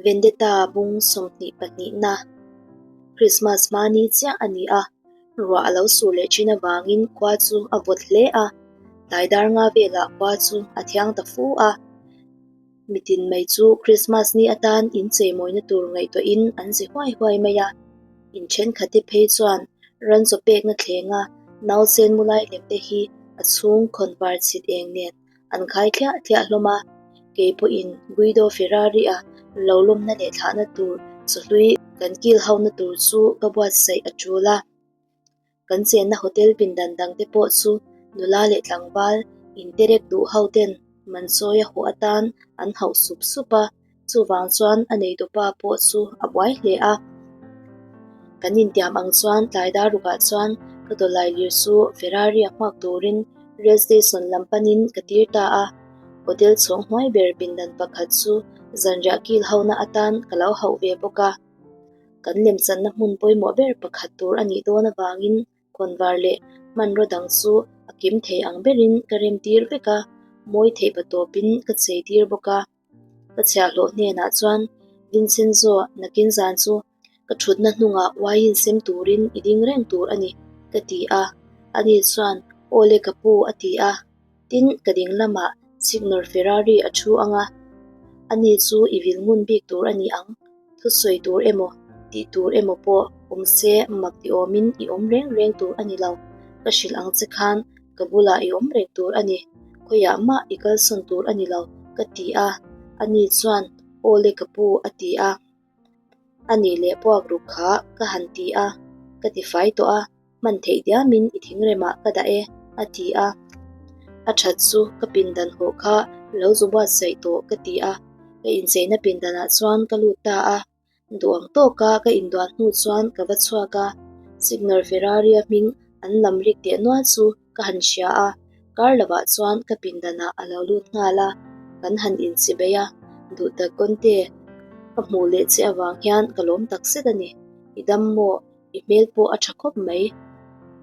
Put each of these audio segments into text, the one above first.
Vendetta bung 22na Krismas hma ni chiah a ni a, ruah a lo sur leh thin avangin khua chu a vawt hle a, tlai dar nga velah khua chu a thiang ta fu a. Mitin mai chu Krismas ni atan incheimawina tur ngaihtuahin an zi huai huai mai a, in thenkhatte phei chuan ran chaw pekna thlenga nausen mu lai lem te hi a chhung khawnvar chhit eng nen an khai thliah thliah hlawm a, kei pawhin Guido Ferrari-a lo lawmna leh thlahna tur chawhlui kan kil hona tur chu ka buatsaih a tul a. Kan chenna hotel pindan dangte pawh chu nula leh tlangval interek duh ho ten man chawi a hawh atan an hauh sup sup a, chuvang chuan a neitupa pawh chu a buai hle a. Kan intiam ang chuan tlai dar rukah chuan ka dawlai lir chu Ferrari a hmuak turin rail station lam panin ka tir ta a, hotel chhawng hnuai ber pindan pakhat chu zanriah kil hona atan ka lo hauh ve bawk a. Kan lemchanna hmun pawimawh ber pakhat tur a nih dawn avangin khawnvar leh hmanraw dang chu a kim thei ang berin ka rem tir vek a, mawi theih patawpin ka chei tir bawk a. Ka chhiahhlawh hnenah chuan Vincenzo nakin zan chu ka thutna hnungah wine sem turin i ding reng tur a ni ka ti a, ani chuan Aw le ka pu a ti a. Tin, ka ding lamah Signor Ferrari a thu ang a, ani chu i vil ngun bik tur a ni ang, thusawi tur emaw, tih tur emaw pawh awm se mak ti awmin i awm reng reng tur a ni lo, ka hrilh ang che khan ka bulah i awm reng tur a ni, khawiah mah i kalsawn tur a ni lo, ka ti a, ani chuan Aw le ka pu a ti a. A nih leh puak ruk kha ka han ti a, ka ti fai tawh a, hman theih diamin i thingremah ka dah e, a ti a. A that chu ka pindan hawh kha lo zu buatsaih tawh ka ti a, ka incheina pindanah chuan ka lut ta a. Duh ang tawka ka induan hnu chuan ka va chhuak a, Signor Ferrari-a hming an lam rik teh nual chu ka han hria a, kar lovah chuan ka pindanah a lo lut nghal a, kan han inchi bei a, duh tak Conte, ka hmuh leh che avang hian ka lawm tak zet a ni, i dam maw, i hmel pawh a tha khawp mai,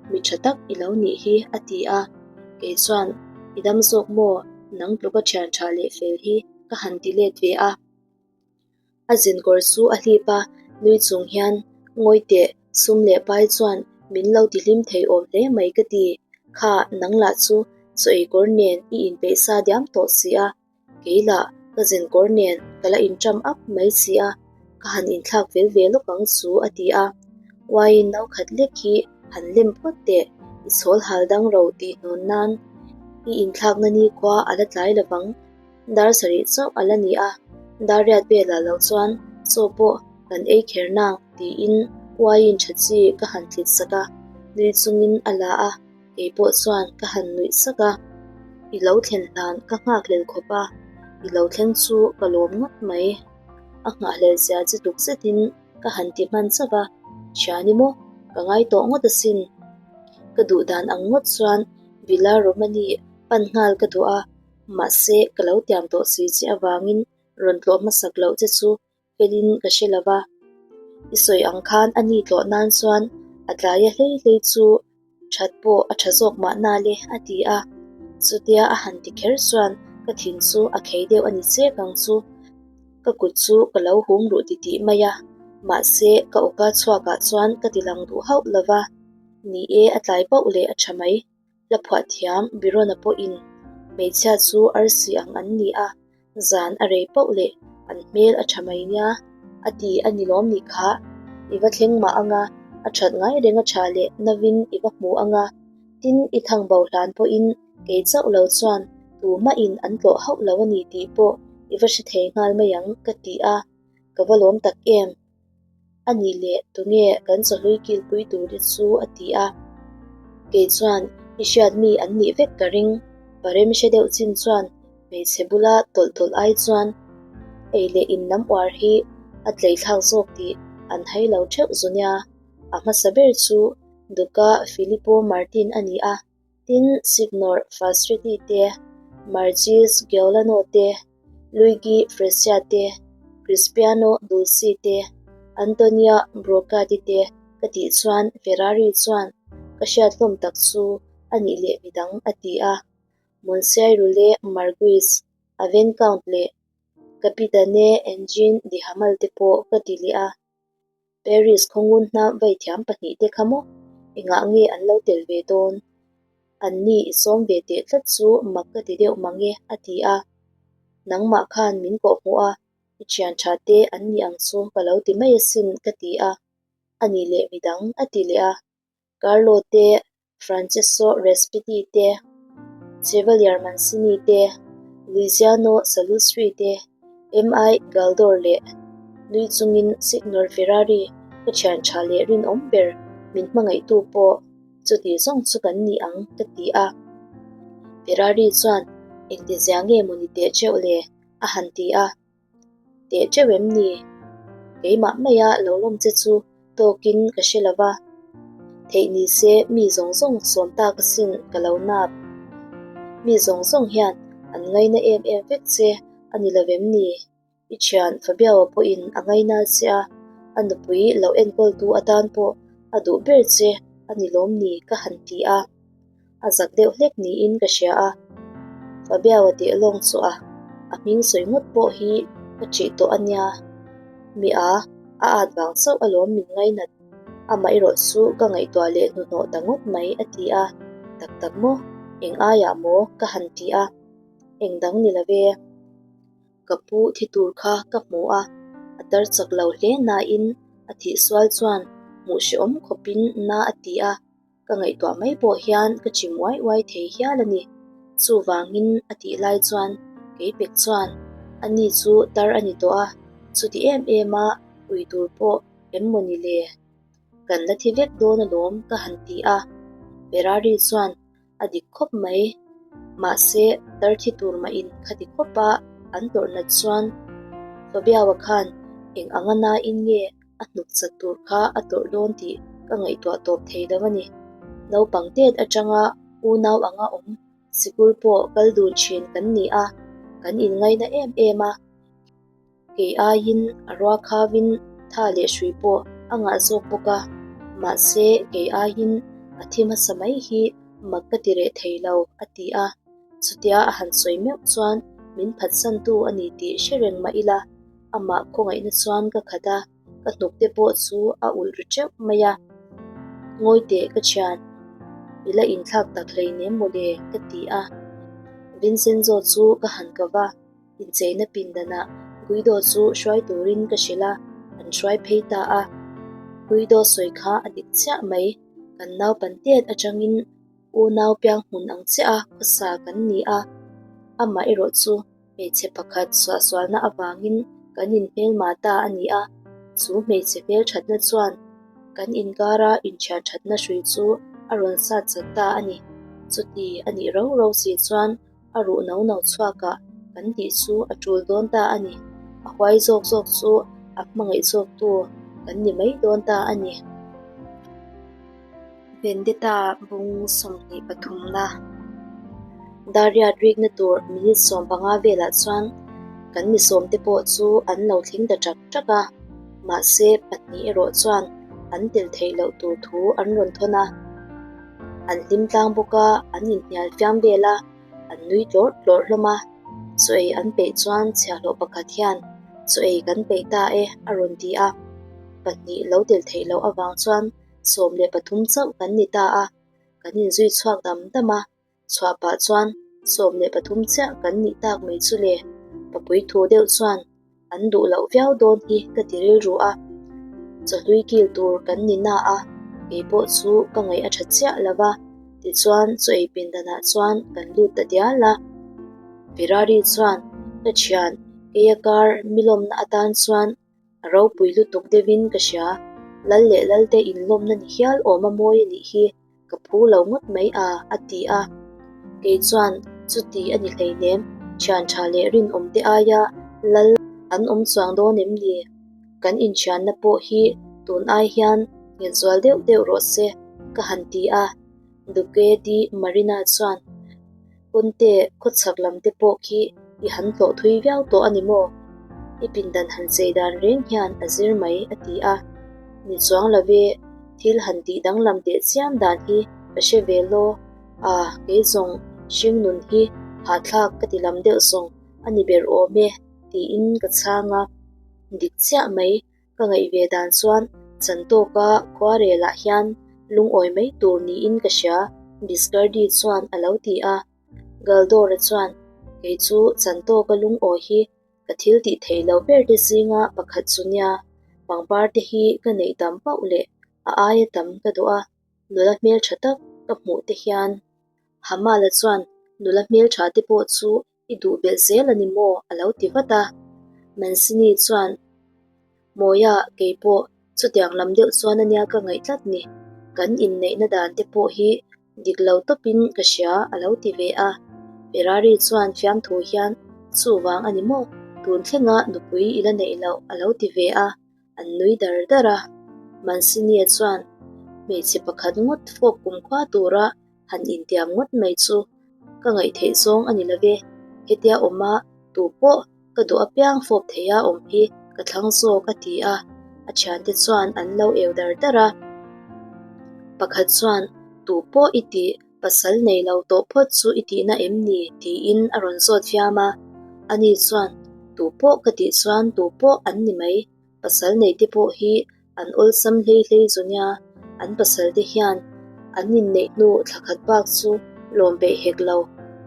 mi tha tak i lo nih hi a ti a, kei chuan i dam zawk maw, nang tluka thian tha leh fel hi ka han ti let ve a. A zinkawr chu a hlip a, nui chung hian, Ngawi teh, sum leh pai chuan min lo ti hlim thei awm hle mai ka ti. Kha, nang lah chu chaw ei kawr nen i inpeih sa diam tawh si a, kei lah ka zinkawr nen ka la inṭam up mai si a, ka han inthlak fel ve lawk ang chu a ti a. Uaiin no khat lek hi han lem phawt teh, i chhawl hal dang ro tih hnawn nan i inthlakna nikhua a la tlai lovang. Dar sarih chauh a la ni a, dar riat velah loh chuan chaw pawh kan ei kher nang tiin uaiin tha chi ka han tlit sak a, nui chungin a la a, kei pawh chuan ka han nuih sak a. I lo thlen hlan ka nghakhlel khawp a, i lo thleng chu ka lawm ngawt mai. A nghahhlel zia chi tuk zetin ka han ti hman chauh a, Thiani maw, ka ngai tawh ngawt asin. Ka duh dan ang ngawt chuan Villa Romani pan nghal ka duh a, Mahse, ka lo tiam tawh si che avangin rawn tlawh hmasak loh che chu felin ka hre lo va. I sawi ang khan a ni tlawh nan chuan a tlaia hlei hlei chu that pawh a tha zawk mahna le a ti a. Chutia a han ti kher chuan ka thin chu a khei deuh a ni chek ang chu. Ka kut chu ka lo hum ruh titih mai a, mahse ka awka chhuakah chuan ka ti lang duh hauh lo va. Ni e, a tlai pauh leh a tha mai. Hla phuah thiam Birona pawhin hmeichhia chu arsi ang an ni a, zan a rei pauh leh an hmel a tha mai nia a ti a ni lawm ni kha. I va thleng mah anga a that ngai reng a tha leh novin i va hmu anga tin i thang bo hlan pawhin kei chauh lo chuan tumahin an tlawh hauh lo a ni tih pawh i va hre thei nghal mai ang ka ti a, ka va lawm tak em. A nih leh tunge kan chawhlui kilpui tur te chu a ti a. Kei chuan i hriat mi an nih vek ka ring. Parem hre deuh chin chuan hmeichhe bula tawlh tawlh ai chuan ei leh in lam uar hi a tleithlak zawk tih an hai lo theuh zu nia. A hmasa ber chu Duka Filippo Martin a ni a. Tin, Signor Falstretti te, Marchese Giolano te, Luigi Freccia te, Crispiano Dulci te, Antonia Brocati te ka tih chuan Ferrari chuan ka hriat hlawm tak chu a nih leh midang a ti a. Monsieurule Marguis, Aven Count leh. Capitane Engine de Hamal te pawh ka ti leh a. Paris khawngun hnam vaithiam pahnihte kha maw? Engah nge an lo tel ve dawn? An ni i sawm ve teh tlat chu mak ka ti deuh mang e, a ti a. Nangmah khan min kawhhmuh a, i thian tha te an ni ang chu ka lo ti mai asin, ka ti a. A ni leh midang, a ti leh a. Carlo te, Francesco Respighi te, Chevalier Mancini te, Luisiano Salustri te, MI Galdor leh nui chungin Signor Ferrari ka thian tha leh rinawm ber min hmangaihtu pawh chuti zawng chu kan ni ang ka ti a. Ferrari chuan engtizia nge maw ni teh teuh le a han ti a. Teh teuh em ni? Keimah maia lo lawm che chu tawkin ka hre lo va, theih ni se mi zawng zawng sawm tak asin ka lo nap. Mi zawng zawng hian an ngaina em em vek che a ni lo em ni? I thian Fabiaua pawhin a ngaina che a, a nupui lo enkawltu atan pawh a duh ber che a ni lawm ni ka han ti a. A zak deuh hlek niin ka hria a, Fabiaua tih lawng chu a a hming sawi ngawt pawh hi ka ṭih tawh a nia. Mi a, a at vang chauh alawm min ngainat. Amah erawh chu ka ngaihtuah leh hnuhnawh ta ngawt mai a ti a, tak tak maw? Eng aiah maw? ka han ti a, eng dang ni lo ve. Ka pu thi tur kha ka hmu a, a tar chak lo hle nain a thih sual chuan hmuh hrehawm khawpin na a ti a. Ka ngaihtuah mai pawh hian ka chim uai uai thei hial a ni. Chuvangin a tih lai chuan Keipek chuan a ni chu tar a ni tawh a, chuti em em a ui tur pawh em maw ni le? Kan la thi vek dawn alawm ka han ti a. Ferrari chuan a dik khawp mai. Mahse tar thi tur mahin khati khawp a an tawrh nat chuan Fabiaua khan eng anga nain nge a hnuk chat tur kha a tawrh dawn tih ka ngaihtuah tawp thei lo a ni. Naupang tet atanga unau anga awm sikul pawh kal dun thin kan ni a, kan inngaina em em a. Kei aiin a rua khavin tha leh hrui pawh a ngah zawk bawk a, mahse kei aiin a thi hmasa mai hi mak ka ti reh thei lo, a ti a. Chutia a han sawi meuh chuan min phatsantu a ni tih hre reng mah ila, Amah khawngaihna chuan ka khat a, ka hnuk te pawh chu a ulh ri teuh mai a. Ngawi teh ka thian, i la inthlak tak hleinem mawle ka ti a. Vincenzo chu ka han ka va, incheina pindanah Guido chu hruai turin ka hrilh a, an hruai phei ta a. Guido sawi kha a dik chiah mai, kan naupan tet atangin unau piang hmun ang chiah a khawsa kan ni a, amah erawh chu Hmeichhe pakhat suahsualna avangin kan inhmelma ta a ni a, chu hmeichhe hmelthatna chuan kan inkara inthianthatna hrui chu a rawn sat chat ta a ni. Chuti a nih rau rau si chuan a ruh no no chhuakah kan tih chu a tul dawn ta a ni. A huai zawk zawk chu a hmangaih zawktu kan ni mai dawn ta a ni. Vendetta bung 23 na Dariat rikna tur minute 15 velah chuan kan mi sawmte pawh chu an lo thleng ta ṭak ṭak a, mahse pahnih erawh chuan an tel theih loh tur thu an rawn thawn a. An hlim tlang bawk a, an inhnial fiam vel a, an nui tlawrh tlawrh hlawm a. Chaw ei an peih chuan chhiahhlawh pakhat hian chaw ei kan peih ta e a rawn ti a, pahnih lo tel theih loh avang chuan 13 chauh kan ni ta a, kan inzui chhuak dam dam a, chhuah pah chuan 13 chiah kan nih tak mai chu le, papui thu deuh chuan an duh loh viau dawn hi ka ti rilru a, chawhlui kil tur kan ni na a, kei pawh chu ka ngaih a tha chiah lo va, tichuan chaw ei pindanah chuan kan lut ta dial a. Ferrari chuan ka thian keia kar mi lawmna atan chuan A ropui lutuk deuhin ka hria, Lal leh Lalte inlawmna ni hial awm a mawi a nih hi, ka phu lo ngawt mai a, a ti a. Kei chuan, Chuti a ni hleinem, thian tha leh rinawmte aia Lal an awm chuang dawn em ni? Kan inthianna pawh hi tun ai hian nghet zual deuh deuh rawh se, ka han ti a. Duque di Marina chuan, Kawnte khawchhak lam te pawh khi i han tlawh thui viau tawh a ni maw? I pindan han chei dan reng hian a zir mai a ti a. Ni chuang lo e, thil han tih danglam teh chiam dan hi ka hre ve law. A, kei zawng hringnun hi hahthlak ka ti lam deuh zawng a ni ber awm e. tiin ka chhang a. Dik chiah mai, ka ngaih ve dan chuan chantawka khuarelah hian lungawi mai tur niin ka hria, Biscardi chuan a lo ti a. Galdora chuan, Kei chu chantawka lungawi hi Ka thil tih theih loh ber te zinga pakhat chu nia, pangpar te hi ka neih tam pauh leh a aia tam ka duh a, nula hmeltha tak ka hmuh te hian. Hamala chuan nula hmeltha te pawh chu i duh belh zel a ni maw? a lo ti vat a. Mancini chuan Mawia kei pawh chutiang lam deuh chuan a nia ka ngaih tlat ni, kan inneihna dan te pawh hi dik lo tawpin ka hria a lo ti ve a. Ferrari chuan fiamthu hian chuvang a ni maw, tun thlenga nupui i la neih loh a lo ti ve a, an nui dar dar a. Mancini-a chuan hmeichhe pakhat ngawt fawk kumkhua tura han intiam ngawt mai chu ka ngaihtheih zawng a ni lo ve, hetia awma tu pawh ka duh apiang fawp theia awm hi ka thlang zawk a ti a, a thiante chuan an lo eu dar dar a. Pakhat chuan tu pawh i tih pasal nei lo tawh phawt chu i tihna em ni? tiin a rawn zawt fiam a, ani chuan tu pawh ka tih chuan tu pawh an ni mai. Pasal neite pawh hi an awlsam hlei hlei zu nia, an pasalte hian an inneih hnu thla khat bak chu lawm peih hek lo,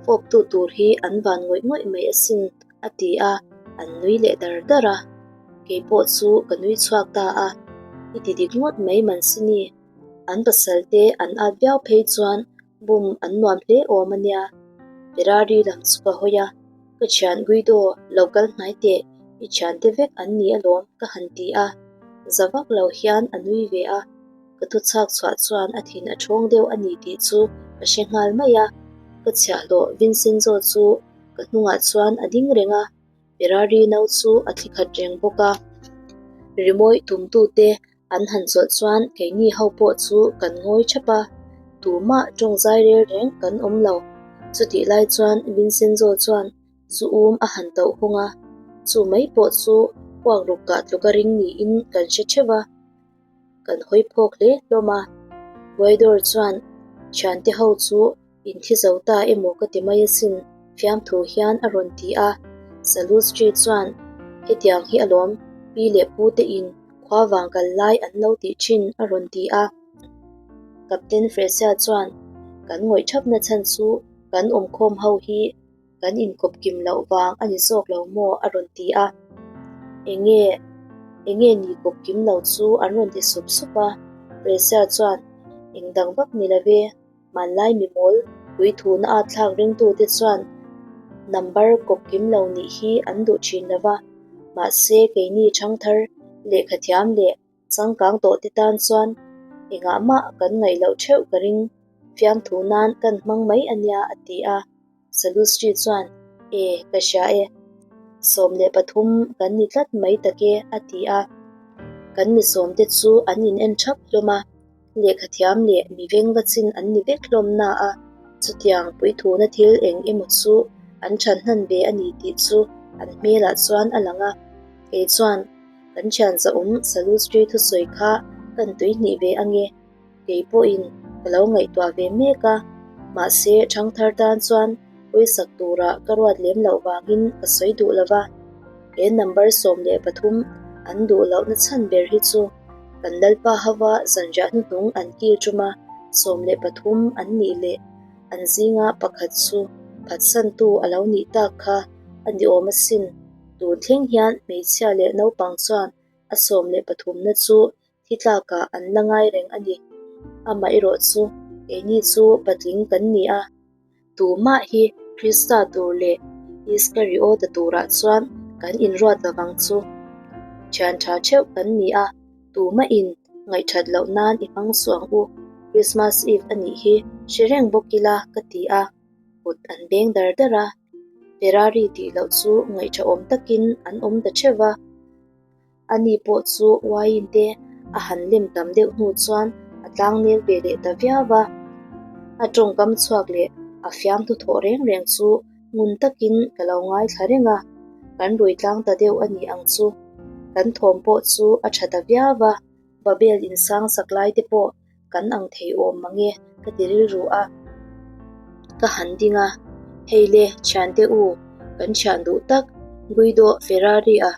fawptu tur hi an van ngawih ngawih mai asin, a ti a, an nui leh dar dar a. Kei pawh chu ka nui chhuak ta a, I ti dik ngawt mai Mansini, an pasalte an at viau phei chuan bum an nuam hle awm a nia. Ferrari lam chu ka hawi a. Ka thian Guido lo kal hnai teh, i thiante vek an ni alawm ka han ti a, za vak lo hian a nui ve a, ka thu chhak chhuah chuan a thin a thawng deuh a ni tih chu ka hre nghal mai a, ka chhiahhlawh Vincenzo chu ka hnungah chuan a ding reng a, Ferrari no chu a thli khat reng bawk a, rimawi tumtute An han chawlh chuan keini ho pawh chu kan ngawi thap a, tumah tawng zai rel reng kan awm lo. Chutih lai chuan Vincenzo chuan zu um a han tauh hung a, chu mai pawh chu puak ruk kah tluka ring niin kan hre theuh a, kan hawi phawk hle hlawm a. Guidor chuan thiante ho chu Inthi zo ta emaw ka ti mai asin, fiamthu hian a rawn ti a. Salustri chuan, Hetiang hi alawm, pi leh pu te in khua vang kal lai an lo tih thin a rawn ti a. Captain Fresia chuan, Kan ngawih thapna chhan chu kan awmkhawm ho hi kan inkawp kim loh vang a ni zawk lo maw a rawn ti a. Enge, enge ni kawp kim lo chu an rawn ti sup sup a. Fresia chuan, Engdang vak ni lo ve. Hmanlai mimawl puithuna a thlak ringtute chuan number kawp kim lo nih hi an duh thin lo va, mahse keini thangthar lehkhathiam leh changkang tawhte tan chuan engah mah kan ngaih loh theuh ka ring, fiamthu nan kan hmang mai a nia a ti a. Salustri chuan, E, ka hria e. 13 kan ni tlat mai tak e, a ti a. Kan mi sawmte chu an in en thap hlawm a, lehkhathiam leh mi vengva chin an ni vek hlawm na a, chutiang puithuna thil eng emaw chu an than hnan ve a ni tih chu an hmelah chuan a lang a. Kei chuan, Kan thian zahawm Salustri thusawi kha kan tuihnih ve ange. Kei pawhin ka lo ngaihtuah ve mek a, mahse thangthar tan chuan pawisak tura ka ruat lem loh vangin ka sawi duh lo va. He number 13 an duh lohna chhan ber hi chu kan Lalpa hova zanriah hnuhnung an kil ṭuma 13 an nih leh an zinga pakhat chu phatsantu a lo nih tak kha a ni awm asin. Tun thleng hian hmeichhia leh naupang chuan a 13na chu Thi tlakah an la ngai reng a ni. Amaherawh chu keini chu patling kan ni a, tumah hi Krista tur leh Iskariota turah chuan kan inruat lovang chu. Thian tha theuh kan ni a, tumahin ngaihthat loh nan i hmang suh ang u, Christmas Eve a nih hi hre reng bawk ila ka ti a, kut an beng dar dar a. Ferrari tih loh chu ngaihthahawm takin an awm ta theuh va. Ani pawh chu wine te a han lem tam deuh hnu chuan a tlangnel ve leh ta viau va. A tawngkam chhuak leh a fiamthu thawh reng reng chu ngun takin ka lo ngaithla reng a, kan rui tlang ta deuh a ni ang chu. Kan thawm pawh chu a tha ta viau va, Babel insang sak lai te pawh kan ang thei awm mang e ka ti rilru a, ka han ding a, Hei le, thiante u, kan thian duh tak, Guido Ferrari-a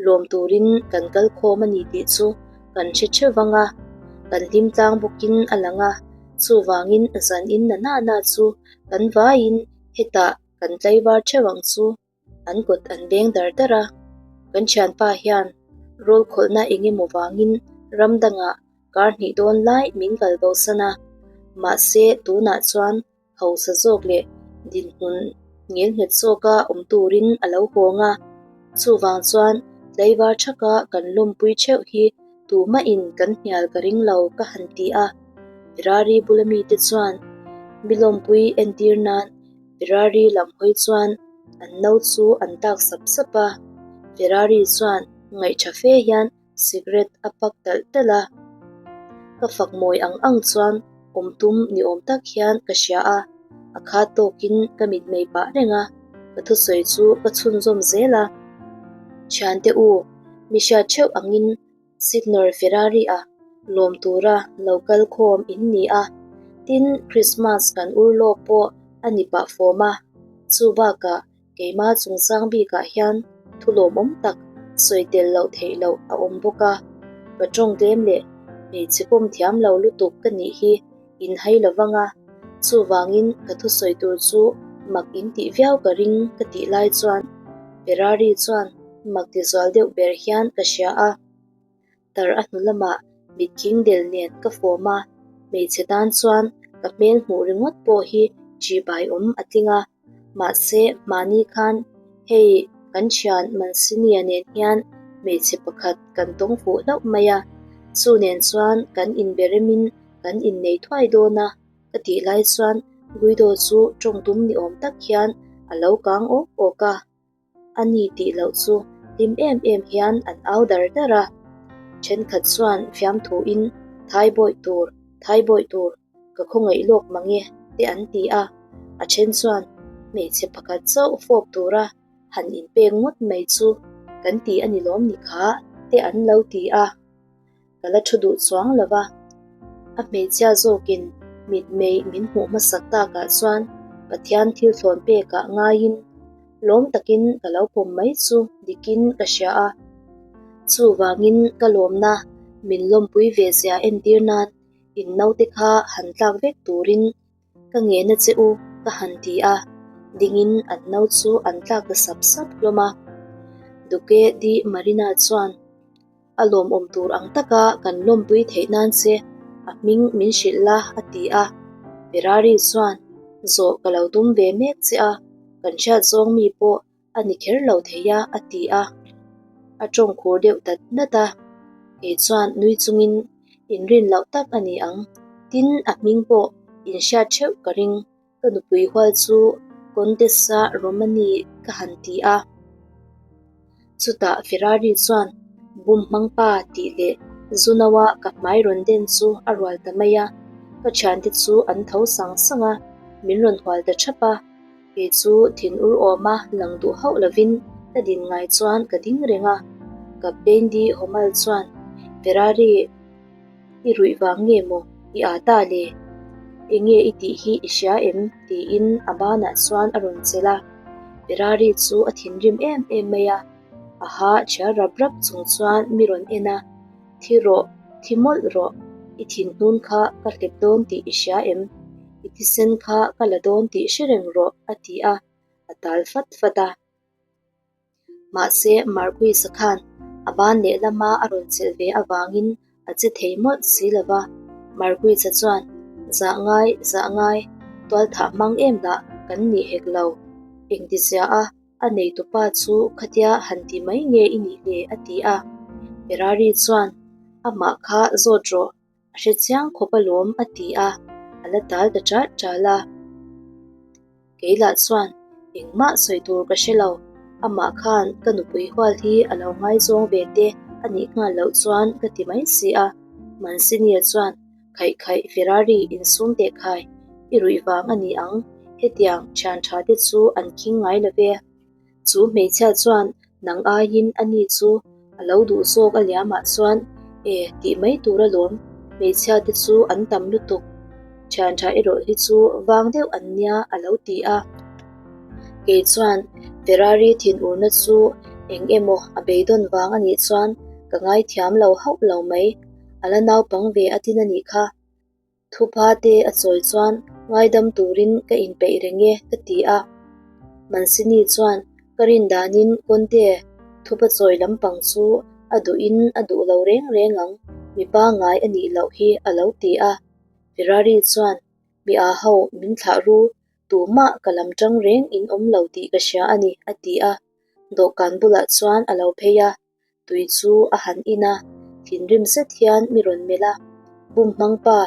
lawm turin kan kal khawm a ni tih chu kan hre theuh vang a, kan hlim tlang bawkin a lang a, chuvangin zan in na na na chu kan vaiin hetah kan tlaivar theuh ang chu. An kut an beng dar dar a, kan thianpa hian rawl khawlhna eng emaw vangin ram dangah kar hnih dawn lai min kal bosan a, mahse tunah chuan hausa zawk leh dinhmun ngelnghet zawka awm turin a lo hawng a, chuvang chuan tlaivar thaka kan lawmpui theuh hi tumahin kan hnial ka ring lo ka han ti a, Ferrari bula mite chuan mi lawmpui entir nan Ferrari lam hawi chuan an no chu an tak sap sap a, Ferrari chuan ngaihṭha fe hian Cigarette a pak talh talh a, ka fak mawi ang ang chuan awm tum ni awm tak hian ka hria a, a khat tawkin ka mitmei pah reng a, ka thusawi chu ka chhunzawm zel a. Thiante u, mi hriat theuh angin Signor Ferrari-a lawm tura lo kal khawm in ni a, tin Christmas kan ur lawk pawh a ni pah fawm a, chu bakah Keima chungchang bikah hian thu lawmawm tak sawi tel loh theih loh a awm bawk a, ka tawng tlem leh hmeichhe pawm thiam lo lutuk ka nih hi in hai lo vang a, chuvangin ka thusawi tur chu mak in tih viau ka ring ka tih lai chuan Ferrari chuan mak ti zual deuh ber hian ka hria a. Tar a hnu lamah mitkhing del nen ka fawm a, hmeichhe tan chuan ka hmel hmuh ringawt pawh hi ṭihbai awm a tling a, mahse mahni khan hei kan thian Mansinia nen hian hmeichhe pakhat kan tawng fuh hlauh mai a, chu nen chuan kan inbe remin kan innei thuai dawn a ka tih lai chuan Guido chu tawng tum ni awm tak hian a lo kang awk awk a. A ni tih loh chu hlim em em hian an au dar dar a, thenkhat chuan fiamthuin Thai bawih tur, Thai bawih tur, ka khawngaih lawk mang e te an ti a, a then chuan hmeichhe pakhat chauh fawp tura han inpek ngawt mai chu kan ti a ni lawm ni kha te an lo ti a. Ka la thu duh chuang lo va, a hmeichhia zawkin mitmei min hmuh hmasak takah chuan Pathian thil thlawn pekah ngaiin lawm takin ka lo pawm mai chu dikin ka hria a. Chuvangin ka lawmna min lawmpui ve zia entir nan in naute kha han tlak vek turin ka ngena che u ka han ti a, dingin an no chu an tlak ta sap sap hlawm a. Duke di Marina chuan. A lawmawm tur ang taka kan lawmpui theih nan che a hming min hrilh la a ti a. Ferrari chuan zawh ka lo tum ve mek che a, kan hriat zawng mi pawh a ni kher lo thei a a ti a. A tawng khur deuh dat dat a, kei chuan nui chungin inrin loh tak a ni ang, tin a hming pawh inhriat theuh ka ring. Ka nupui hual chu Contessa Romani ka han ti a. Chutah Ferrari chuan bum hmang pa tih leh Zuno-a ka hmai rawn den chu a rual ta mai a. Ka thiante chu an tho sang sang a, min rawn hual ta thap a. Kei chu thin ur awma lang duh hauh lovin ka din ngai chuan ka ding reng a. Captain Di Homal chuan Ferrari. I ruih vang nge maw i aa ta le? Enge i tih hi i hria em? tiin a banah chuan a rawn chelh a. Ferrari chu a thinrim em em mai a, a ha thial rap rap chung chuan mi rawn en a, Thi rawh, thi mawlh rawh, i thinhnun kha ka hlep dawn tih i hria em? I thisen kha ka la dawn tih hre reng rawh, a ti a, a tal fat fat a. Mahse, Marquis-a khan a ban lehlama a rawn chelh ve avangin a che thei mawlh si lo va. Marquis-a chuan, Zah ngai, zah ngai, tualthah hmang em lah kan nih hek lo. Engtizia a, a neitupa chu khatia han ti mai nge i nih le? a ti a. Ferrari chuan, Amah kha zawt rawh, A hre chiang khawp alawm a ti a, a la tal ta ṭalh ṭalh a. Kei lah chuan engmah sawi tur ka hre lo, amah khan ka nupui hual hi a lo ngaizawng ve te a nih nghal loh chuan ka ti mai si a. Mancini-a chuan khaih khaih Ferrari insum teh khai, i ruih vang a ni ang, hetiang thian tha te chu an khing ngai lo ve. Chu hmeichhia chuan nang aiin a ni chu a lo duh zawk a liamah chuan e tih mai tur alawm, hmeichhia te chu an tam lutuk, thian tha erawh hi chu vang deuh an nia a lo ti a. Kei chuan Ferrari thinurna chu eng emaw a beidawn vang a nih chuan ka ngaithiam lo hauh lo mai. A la naupang ve a tin a nih kha. Thupha te a chawi chuan ngaidam turin ka inpeih reng e ka ti a. Mancini chuan ka rin danin Conte thupha chawi lampang chu a duhin a duh lo reng reng ang, mi pangngai a nih loh hi a lo ti a. Ferrari chuan mi aa ho min thlah ru, tumah ka lam tang reng in awm lo tih ka hria a ni a ti a. Dawhkan bulah chuan a lo phei a. Tui chu a han in a, thinrim zet hian mi rawn melh a, Bum hmang pa,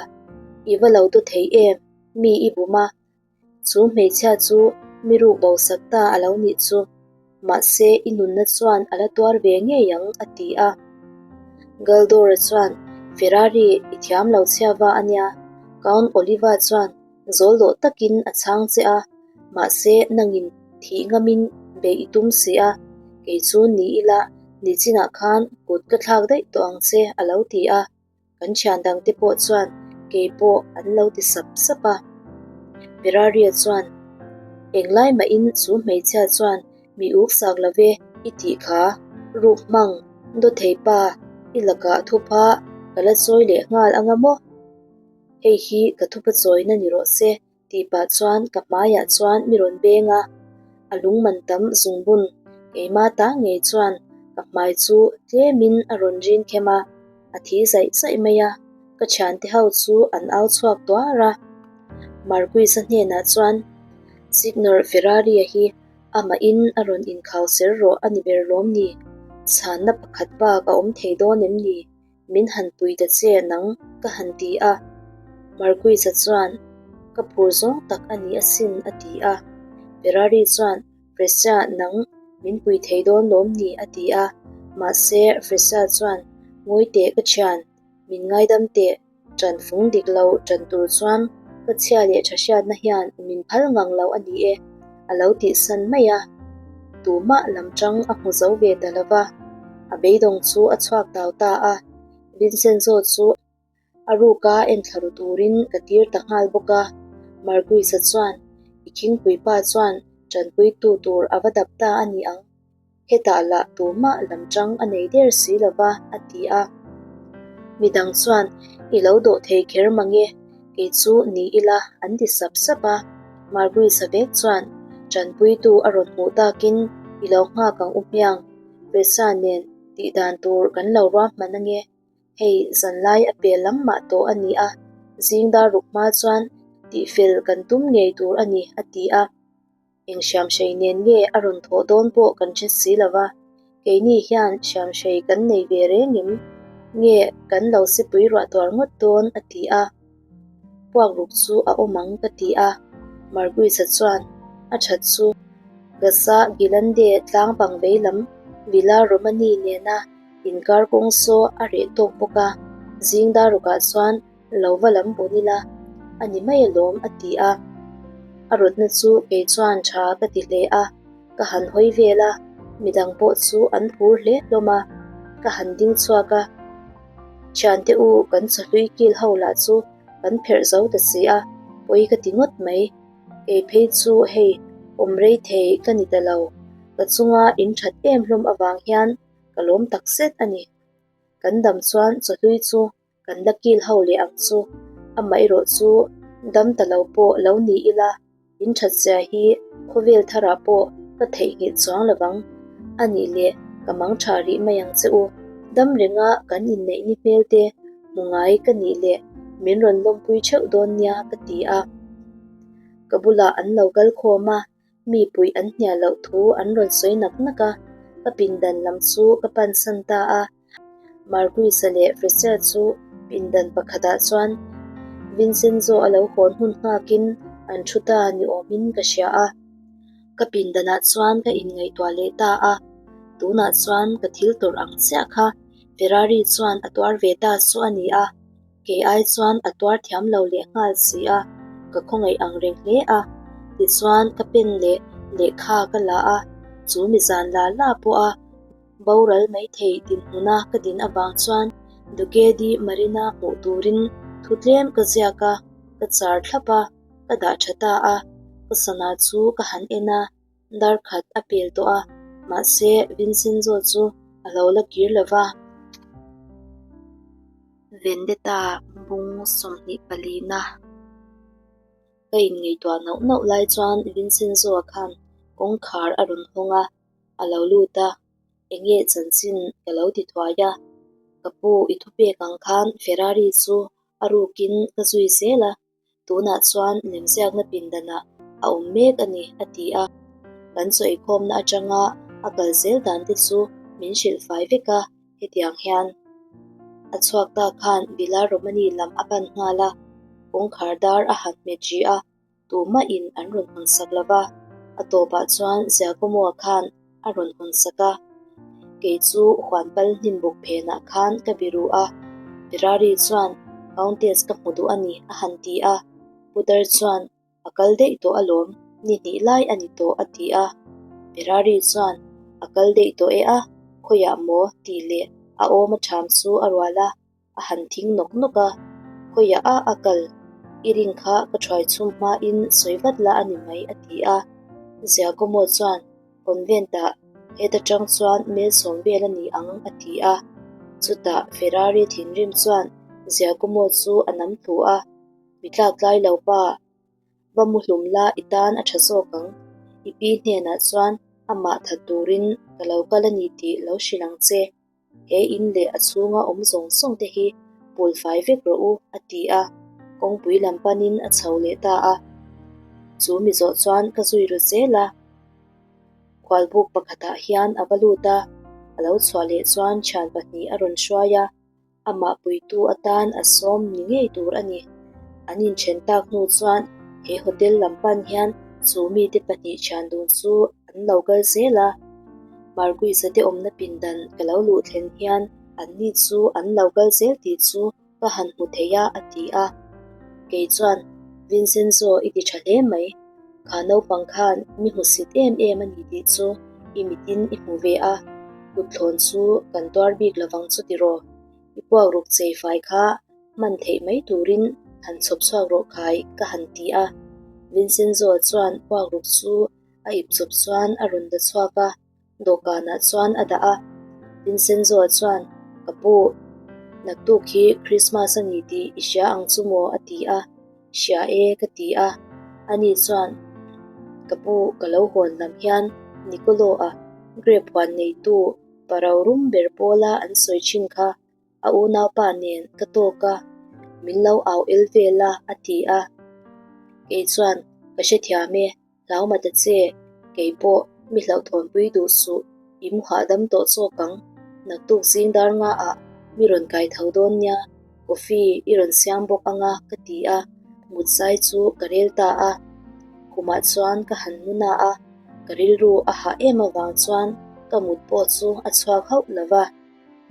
i va lo daw thei em? Mi i bum a, chu hmeichhia chu mi ruk bo sak ta a lo nih chu. Mahse, i nunna chuan a la tuar ve ngei ang, a ti a. Galdora chuan, Ferrari, i thiam lo chhia va a nia. Count Oliva chuan zawl dawh takin a chhang che a, mahse nangin thih ngamin beih i tum si a, kei chu ni ila nichinah khan kut ka thlak daih tawh ang che a lo ti a, kan thian dangte pawh chuan kei pawh an lo ti sap sap a. Ferraria chuan englai mahin chu hmeichhia chuan mi uk sak lo ve i tih kha ruk hmang dawthei pa i lakah thupha ka la chawi leh nghal anga maw? Hei hi ka thupa chawina ni rawh se tih pah chuan ka hmaiah chuan mi rawn beng a, a lungman tam zungbun keima ta ngei chuan ka hmai chu tlemin a rawn rin khem a, a thi zaih zaih mai a, ka thiante ho chu an au chhuak tuar a. Marquis-a hnenah chuan Signor Ferrari-a hi amahin a rawn inkhau ser rawh a ni ber lawm ni? Chhanna pakhat bak a awm thei dawn em ni? Min han pui ta che nang ka han ti a. Marquis-a chuan, Ka phur zawng tak a ni asin a ti a. Ferrari chuan, Fresha nang min pui thei dawn lawm ni a ti a. Mahse Fresha chuan, Ngawi teh ka thian, min ngaidam teh. Ṭan fung dik lo ṭan tur chuan ka chhia leh ṭha hriatna hian min phal ngang lo a ni e, a lo tihsan mai a. Tumah lam ṭang a hmu zo ve ta lo va, a beidawng chu a chhuak tau ta a. Vincenzo chu a ruka enthla ru turin ka tir ta nghal bawk a. Marquis-a chuan, I khingpuipa chuan ṭanpuitu tur a va dap ta a ni ang. Hetah lah tumah lam chang a nei der si lo va, a ti a. Midang chuan, I lo dawh thei kher mange, kei chu ni ila, an ti sap sap a. Marguisa vek chuan, Tanpuitu a rawn hmuh takin i lo nghak ang u hmiang, Presa nen tih dan tur kan lo ruahman ange. Hei zanlai a pel lam mah tawh a ni a, zing dar ruk hma chuan tihfel kan tum ngei tur a ni, a ti a. Eng hriamhrei nen nge a rawn thawh dawn pawh kan hre si lo va, keini hian hriamhrei kan nei ve reng em? Nge kan lo sipui ruah tuar ngawt dawn? a ti a. Puak ruk chu a awm ang ka ti a, Marguisa chuan a that chu Gasa Gilande tlang bang vei lam Villa Romani nena inkar kawng saw a reh tawk bawk a, zing dar rukah chuan Lo va lam bun ila, a ni mai alawm a ti a. A rawtna chu kei chuan tha ka ti hle a, ka han hawi vel a, midang pawh chu an phur hle hlawm a, ka han ding chhuak a. Thiante u kan chawhlui kil ho lah chu kan pherh zo ta si a, pawi ka ti ngawt mai. Kei phei chu hei awm rei thei ka ni ta lo, ka chunga in that em hlawm avang hian ka lawm tak zet a ni. Kan dam chuan chawhlui chu Kan la kil ho leh ang chu, amaherawh chu dam ta lo pawh lo ni ila, in that zia hi khawvel tharah pawh ka theihnghilh chuang lo vang. A nih leh ka mang tha rih mai ang che u. Dam renga kan inneih ni hmel te hmu ngai ka nih leh min rawn lawmpui theuh dawn nia ka ti a. Ka bulah an lo kal khawm a, Mi puih an hnial loh thu an rawn sawi nak nak a, ka pindan lam chu ka pansan ta a. Marquis-a leh Fresher chu pindan pakhatah chuan Vincenzo a lo hawn hun nghakin an thu ta ni awmin ka hria a. Ka pindanah chuan ka inngaihtuah leh ta a, tunah chuan ka thil tawrh ang chiah kha Ferrari chuan a tuar ve ta chu a ni a. Kei ai chuan a tuar thiam lo leh nghal si a, ka khawngaih ang reng hle a. Tichuan ka pen leh lehkha ka la a, chu mi zan la la pawha boral mai thei dinhmuna ka din avang chuan Duque di Marina hmuh turin thu tlem ka ziak a, ka char thlap a, ka dah tha ta a, ka sana chu ka han en a. Dar khat a pel tawh a, mahse Vincenzo chu a lo la kir lo va. Vendetta bung 24 na ka inngaihtuah nauh nauh lai chuan Vincenzo-a khan kawngkhar a rawn hawng a, a lo lut a, Enge chanchin ka lo ti thuai a, ka pu i thupek ang khan Ferrari chu a rukin ka zui zel a. Tunah chuan lemziakna pindanah a awm mek a ni, a ti a. Kan chawikhawmna atanga a kal zel dan te chu min hrilh fai vek a, hetiang hian. A chhuak ta khan Villa Romani lam a pan nghal a, kawngkhar dar a han hmet rih a. Tumahin an rawn hawn sak lo va, a tawpah chuan Giacomo-a khan a rawn hawn sak a. Kei chu huan pal hnim buk phenah khan ka biru a, Ferrari chuan Countess ka hmu duh a ni a han ti a. Putar chuan A kal daih tawh alawm, ni hnih lai a ni tawh a ti a. Ferrari chuan A kal daih tawh e a, khawiah maw? tih leh a awm a ṭham chu a rual a. A han thing nawk nawk a, Khawiah a a kal? I ring kha ka thuai chhum hmain sawi vat la a ni mai a ti a. Giacomo chuan Convent ah heta tang chuan mel sawm vel a ni ang a ti a. Chutah Ferrari thinrim chuan Giacomo chu a nam thlu a, Mi tlak tlai lo pa, va mu hlum la i tan a tha zawk ang. I pi hnenah chuan amah that turin ka lo kal a ni tih lo hrilh ang che. He in leh a chhunga awm zawng zawng te hi pul fai vek rawh u, a ti a, kawngpui lam panin a chho leh ta a. Chu mi zawh chuan ka zui ru zel a. Khualbuk pakhatah hian a va lut a, a lo chhuah leh chuan thian pahnih a rawn hruai a. Amah puitu atan a sawm ni ngei tur a ni. An inthen tak hnu chuan he hotel lam pan hian chu mite pahnih thian dun chu an lo kal zel a. Marguisa te awmna pindan ka lo luh thlen hian anni chu an lo kal zel tih chu ka han hmu thei a, a ti a. Kei chuan, Vincenzo i ti tha hle mai. Kha naupang khan mi hmusit em em a ni tih chu i mitin i hmu ve a, kutthlawn chu kan tuar bik lovang chu tiraw? I puak ruk chei fai kha hman theih mai turin han chhawp chhuak rawh khai ka han ti a. Vincenzo chuan puak ruk chu a ip chawp chuan a rawn da chhuak a. Dawhkanah chuan a dah a, Vincenzo chuan, Ka pu, naktuk hi Christmas a ni tih i hria ang chu maw? a ti a. Hria e, ka ti a. Ani chuan, Ka pu, ka lo hawn lam hian Nicolo-a grape huan neitu pa rorum ber pawla an sawi thin kha a unaupa nen ka tawk a, min lo au el vel a, a ti a. Kei chuan, Ka hrethiam e, Hlauma ta che, kei pawh mi hlauhthawnpui duh suh, i mu hahdam tawh chawk ang. Naktuk zing dar nga ah mi rawn kai tho dawn nia, coffee i rawn siam bawk anga ka ti a, mut zai chu ka rel ta a. Khumah chuan ka han mu na a, ka rilru a hah em avang chuan ka mut pawh chu a chhuak hauh lo va.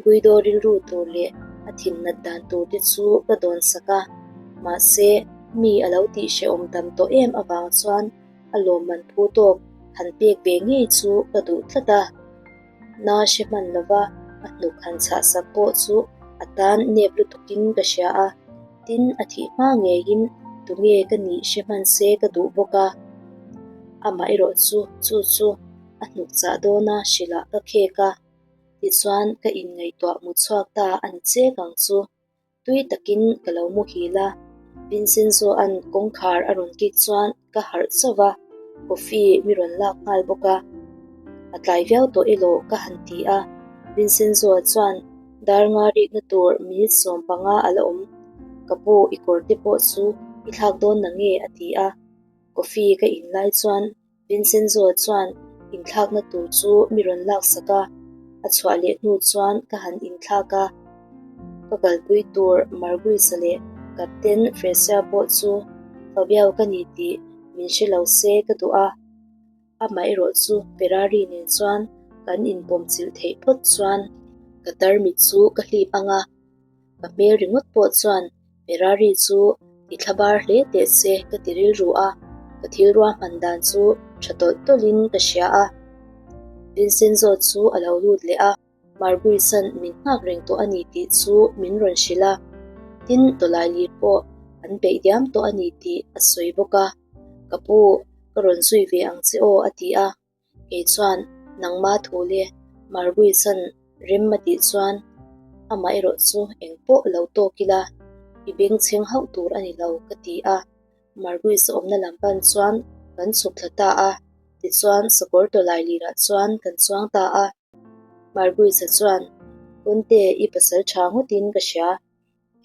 Guido rilru tur leh a thin nat dan tur te chu ka dawn sak a, mahse mi a lo tih hrehawm tam tawh em avang chuan a lawmman phu tawk han pek ve ngei chu ka duh tlat a. Na hre hman lova a hnuk han chhah sak pawh chu a tan nep lutukin ka hria a, tin a thih hma ngeiin tunge ka nih hre hman se ka duh bawk a. Amaherawh chu chu chu a hnuk chah dawna hrilhah ka khek a. Tichuan ka inngaihtuah mu chhuak ta a ni chek ang chu. Tui takin ka lo muhil a, Vincenzo-a'n kawngkhar a rawn kik chuan ka harh chauh va, coffee mi rawn lak nghal bawk a. A tlai viau tawh elaw ka han ti a, Vincenzo-a chuan dar nga rikna tur minute 15 a la awm. Ka pu i kawr te pawh chu i thlak dawn na nge a ti a. Coffee ka in lai chuan Vincenzo chuan inthlakna tur chu mi rawn laksak a, a chhuah leh hnu chuan ka han inthlak a. Ka kalpui tur Marguisa leh Captain Fresia pawh chu Fabiao ka ni tih min hre lo se ka duh a. Amaherawh chu Ferrari nen chuan kan inpawmchilh theih phawt chuan ka tarmit chu ka hlip ang a. Ka hmel ringawt pawh chuan Ferrari chu i thla bar hle teh se ka ti rilru a, ka thil ruahman dan chu tha tawlh tawlhin ka hria a. Vincenzo chu a lo lut leh a, Marguisan min nghak reng tawh a ni tih chu min rawn hrilh a, tin tawlailir pawh an peih diam tawh a ni tih a sawi bawk a. Ka pu, ka rawn zui ve ang che aw a ti a. Kei chuan, Nangma thu le Marguisan rem a tih chuan amah erawh chu eng pawh lo tawk ila, i bengchheng hauh tur a ni lo, ka ti a. Marguis awmna lam pan chuan kan chhuk thla ta a, tichuan sakawr tawlai lirah chuan kan chuang ta a. Marguis-a chuan, Kunte, i pasal tha ngawtin ka hria.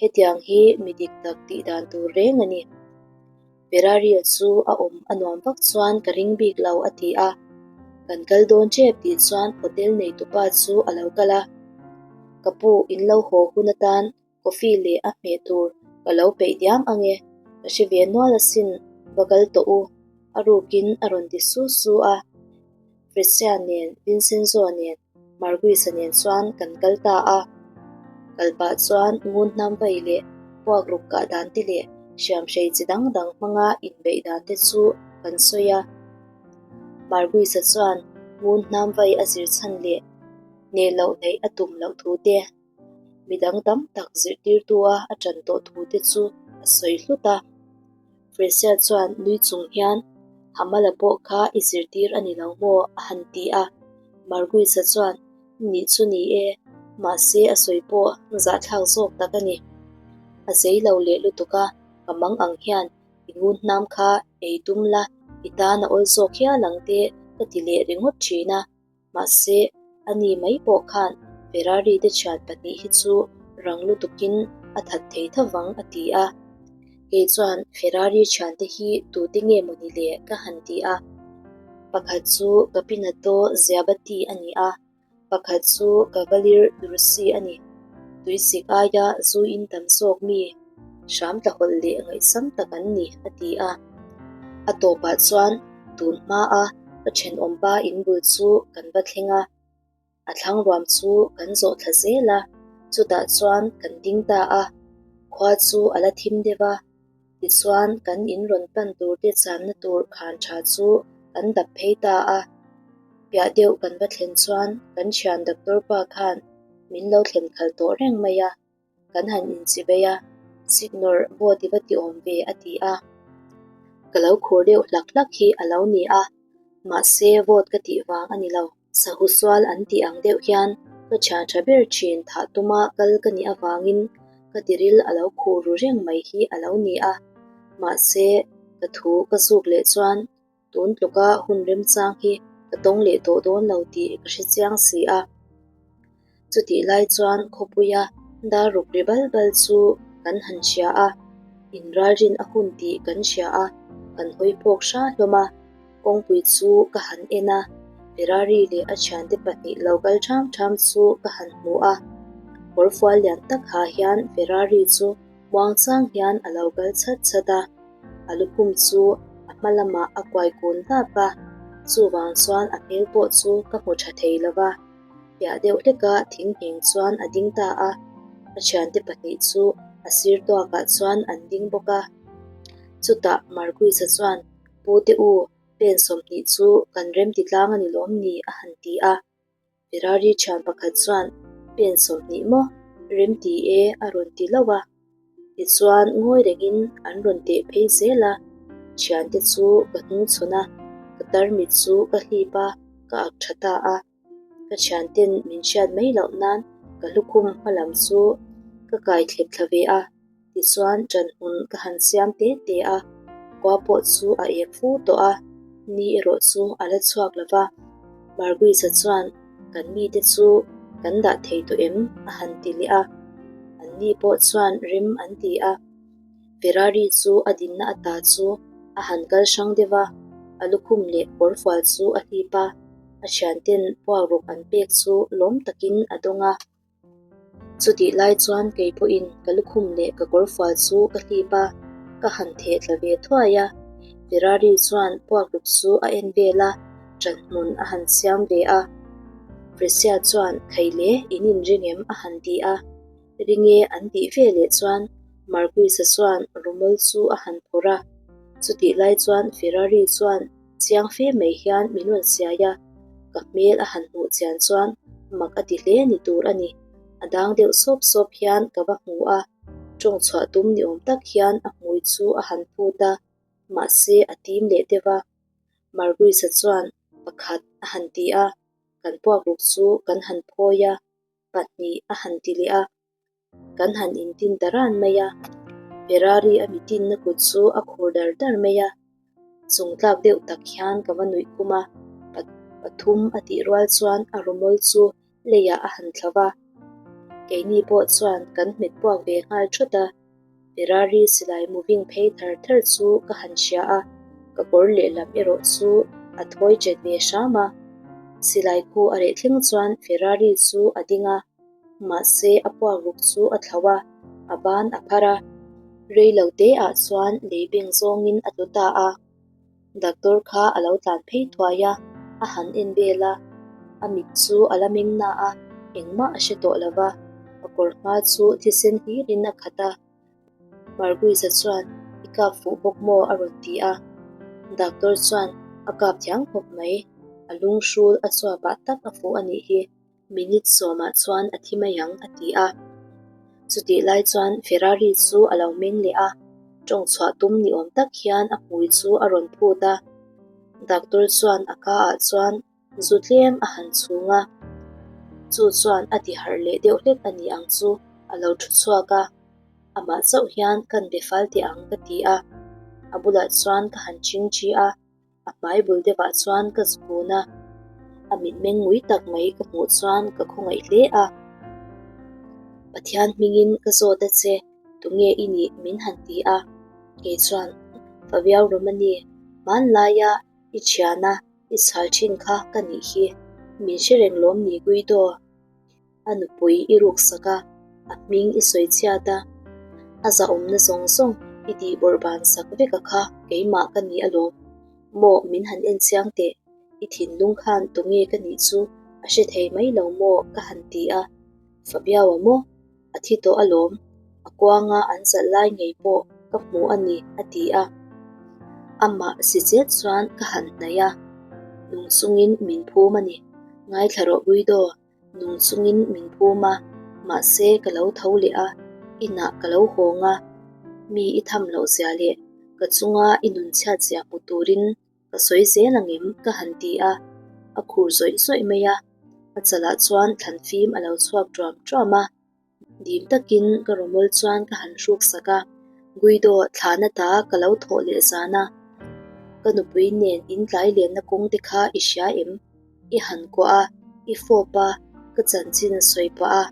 Hetiang hi mi dik tak tih dan tur reng a ni. Ferrari-a chu a awm a nuam vak chuan ka ring bik lo, a ti a. Kan kal dawn tep tih chuan hotel neitupa chu a lo kal a. Ka pu, in lo haw hun atan Coffee leh a hmeh tur ka lo peih diam ang e, ka hre ve nual asin, va kal tawh u, a rukin a rawn ti su su a. Fresia nen, Vincenzo nen, Marguisa nen chuan kan kal ta a. Kal pah chuan ngun hnam vai leh puak ruk kah dan te leh hriamhrei chi dang dang hmanga inbeih dan te chu kan sawi a. Marguisa chuan ngun hnam vai a zir chhan leh hneh loh neih a tum loh thu te, Midang tam tak zirtirtua a ṭan tawh thu te chu a sawi hlut a. Fresia chuan nui chung hian, Hamala pawh kha i zirtir a ni lo maw? a han ti a. Marguisa chuan, Nih chu ni e, mahse a sawi pawh zahthlak zawk tak a ni. A zei lo leh lutuk a, ka mang ang hian i ngun hnam kha ei tum la, i tan a awl zawk hial ang te ka ti leh ringawt ṭhin a. Mahse, ani mai pawh khan Ferrari te thian pahnih hi chu rang lutukin a that thei tho vang a ti a. Kei chuan Ferrari thiante hi tute nge maw ni le ka han ti a. Pakhat chu Capinato Ziabati a ni a, pakhat chu Cavalier Dursi a ni. Tuisik aia zu in tam zawk mi hram tlahawlh leh ngaihsam tak an ni a ti a. A tawpah chuan tun hmaa ka thenawmpa in bul chu kan va thleng a, a thlang ruam chu kan zawh thla zel a, chutah chuan kan ding ta a, khua chu a la thim deuh a, tichuan kan in rawn pan tur te channa tur khan tha chu kan dap phei ta a, piah deuh kan va thlen chuan kan thian doctor pa khan min lo thlen khalh tawh reng mai a. Kan han inchibei a, Signor boat i va ti awm ve a ti a. Ka lo khur deuh hlak hlak hi a lo ni a, mahse vote ka tih vang a ni lo. Sahu sual an tih ang deuh hian ka thian tha ber thin thah tuma kal ka nih avangin ka tiril a lo khur ru reng mai hi a lo ni a, mahse ka thu ka zuk leh chuan Tun tluka hun remchang hi ka tawng leh tawh dawn lo tih ka hre chiang si a. Chutih lai chuan khawpuia dar ruk ri bal bal chu kan han hria a, inralrin a hun tih kan hria a, kan hawi phawk hra hlawm a. Kawngpui chu ka han en a, Ferrari leh a thiante pahnih lo kal ṭham ṭham chu ka han hmu a. Kawrfual lian tak ha hian Ferrari chu Muangchang hian a lo kal chhat chhat a, a lukhum chu a hma lamah a kuai kun dap a, chuvang chuan a hmel pawh chu ka hmu tha thei lo va. Piah deuh hleka thing ngheng chuan a ding ta a, a thiante pahnih chu a sir tuakah chuan an ding bawk a. Chutah Marquis-a chuan, Pu te u, pen 20 chu kan remti tlang a ni lawm ni? a han ti a. Ferrari thian pakhat chuan pen 20 maw rem ti e a rawn ti lo a, tichuan ngawi rengin an rawn teh phei zel a, thiante chu ka hnungchhawn a, ka tarmit chu ka hlip a, ka ak tha ta a, ka thianten min hriat mai loh nan ka hlukhum hma lam chu ka kai thlep thla ve a. Tichuan ṭanhmun ka han siam te te a, khua pawh chu a ek fu tawh a, ni erawh chu a la chhuak lo va. Marguisa chuan, Kan mite chu kan dah thei tawh em? a han ti leh a. Anni pawh chuan rem an ti a. Ferrari chu a dinna ata chu a han kal hrang deuh a, a lukhum leh kawrfual chu a hlip a, a thianten puakruk an pek chu lawm takin a dawng a. Chutih lai chuan kei pawhin ka lukhum leh ka kawrfual chu ka hlip a, ka han theh tla ve thuai a. Ferrari chuan puakruk chu a en vel a, ṭanhmun a han siam ve a. Fresia chuan Khai le, in inring em? a han ti a. Ring e an tih ve leh chuan Marquis-a chuan rumol chu a han phawrh a. Chutih lai chuan Ferrari chuan Chiang fe mai hian min rawn siai a, ka hmel a han hmuh chian chuan mak a ti hle ni tur a ni. A dang deuh sawp sawp hian ka va hmu a, tawng chhuah tum ni awm tak hian a hmui chu a han phut a, mahse a tim leh deuh a. Marguisa chuan, Pakhat. a han ti a, kan puakruk chu kan han phawi a, pahnih a han ti leh a, kan han intin ta ran mai a. Ferrari a mi tinna kut chu a khur dar dar mai a, chung tlak deuh tak hian ka va nuih khum a, pathum a tih rual chuan a rawmawl chu leiah a han thla va, keini pawh chuan kan hmet puak ve nghal thawt a, Ferrari silai moving phei thar thar chu ka han hria a, ka kawr lehlam erawh chu a thawi chet ve hram a. Silai khu a reh thleng chuan Ferrari chu a ding a, mahse a puak ruk chu a thlo a, a ban a phar a, rei lo te ah chuan lei beng zawngin a tlu ta a. Doctor kha a lo tlan phei thuai a, a han en vel a, a mit chu a la meng na a, engmah a hre tawh lo va, a kawr hma chu thisen hlirin a khat a. Marguisa chuan, I kap fuh bawk maw? a rawn ti a. Doctor chuan, A kap thiam khawp mai, a lunghrul a chuapah tak a fuh a nih hi. Minute sawmah chuan a thi mai ang, a ti a. Chutih lai chuan Ferrari chu a lo meng leh a, tawng chhuah tum ni awm tak hian a hmui chu a rawn phut a. Doctor chuan a ka ah chuan zu tlem a han chhung a, chu chuan a ti harh leh deuh hlek a ni ang chu a lo thu chhuak a. Amah chauh hian kan be fal teh ang ka ti a, a bulah chuan ka han chingchi a. A hmai bul deuhah chuan ka zukun a, a mitmeng ngui tak mai ka hmuh chuan ka khawngaih hle a. Pathian hmingin ka zawt a che, tunge i nih min han ti a. Kei chuan, Faviau Romani, hmanlaia i thiana i chhal thin kha ka nih hi, min hre reng lawm ni Guido? A nupui i ruksak a, a hming i sawi chhiat a, a zahawmna zawng zawng i tih bawrh ban sak vek a kha keimah ka ni alawm. Maw min han en chiang teh, i thinlung khan tunge ka nih chu a hre thei mai lo maw ka han ti a. Fabiaua maw? A thi tawh alawm, a kuanga an zalh lai ngei pawh ka hmu a ni, a ti a. Amah si chet chuan ka han hnaih a, nung chungin min phum a ni. Ngaithla rawh Guido, Nung chungin min phum a, mahse ka lo tho leh a, inah ka lo hawng a, mi i tham loh zia leh ka chunga i nun chhiat zia hmu turin ka sawi zel ang em ka han ti a, a khur zawih zawih mai a, a chalah chuan thlan fim a lo chhuak ṭuam ṭuam a. Dim takin ka rawmawl chuan ka han hruk sak a, Guido thlahna ta ka lo thawh leh zan a, ka nupui nen in tlai lenna kawng te kha i hria em? I han kuah a, i fawp a, ka chanchin sawi pah a,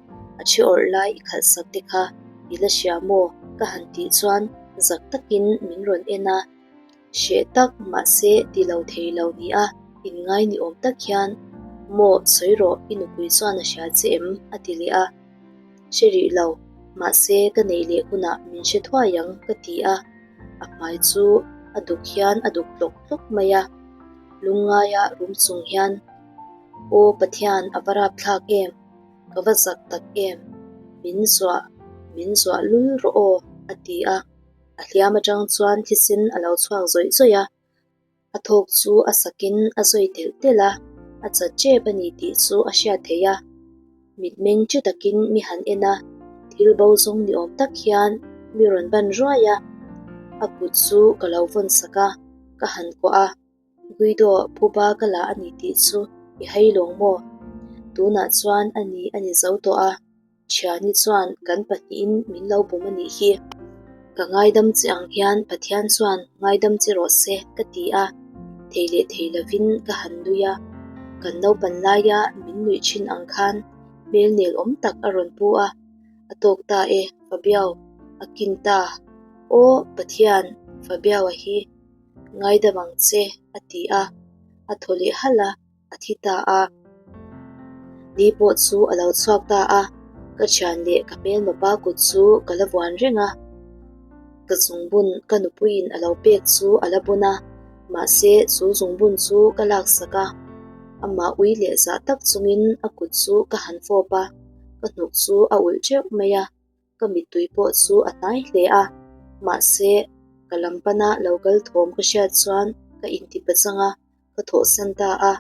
a thi awrh lai i khalh sak te kha i la hria maw? Ka han tih chuan zak takin min rawn en a. Hreh tak mahse ti lo thei lo ni a, inngai ni awm tak hian, Maw, sawi rawh, i nupui chuan a hria che em? a ti leh a. Hre rih lo, mahse ka neih leh hunah min hre thuai ang, ka ti a. A hmai chu a duk hian a duk tlawk tlawk mai a. Lungngaia rum chung hian, Aw Pathian, a va rapthlak em? Ka va zak tak em? Min zuah, min zuah lul rawh aw, a ti a. A hliam atang chuan thisen a lo chhuak zawih zawih a, a thawk chu a sakin a zawi telh telh a, a chat tep a ni tih chu a hriat theih a. Mitmeng chi takin mi han en a, thil bo zawng ni awm tak hian mi rawn ban ruai a, a kut chu ka lo vawn sak a, ka han kuah a. Guido phuba ka la a ni tih chu i hai lawng maw? Tunah chuan a ni a ni zo tawh a. Thiani chuan kan pahnihin min lo bum a nih hi. Ka ngaidam che ang hian Pathian chuan ngaidam che rawh se ka ti a, thei leh thei lovin ka han nui a. Kan naupan laia min nuih thin ang khan hmel nel awm tak a rawn pu a, a tawk ta e Fabiao, a kin ta. Aw Pathian, Fabiao-a hi ngaidam ang che a ti a, a thaw leh halh a. a thi ta a. Ni pawh chu a lo chhuak ta a, ka thian leh ka hmelma pa kut chu ka la vuan reng a. Ka zungbun ka nupuiin a lo pek chu a la bun a, mahse chu zungbun chu ka laksak a. Amah ui leh zah tak chungin a kut chu ka han fawp a, ka hnuk chu a ulh teuh mai a. Ka mittui pawh chu a hnai hle a, mahse ka lam pana lo kal thawm ka hriat chuan ka inti pachang a, ka thawhsan ta a.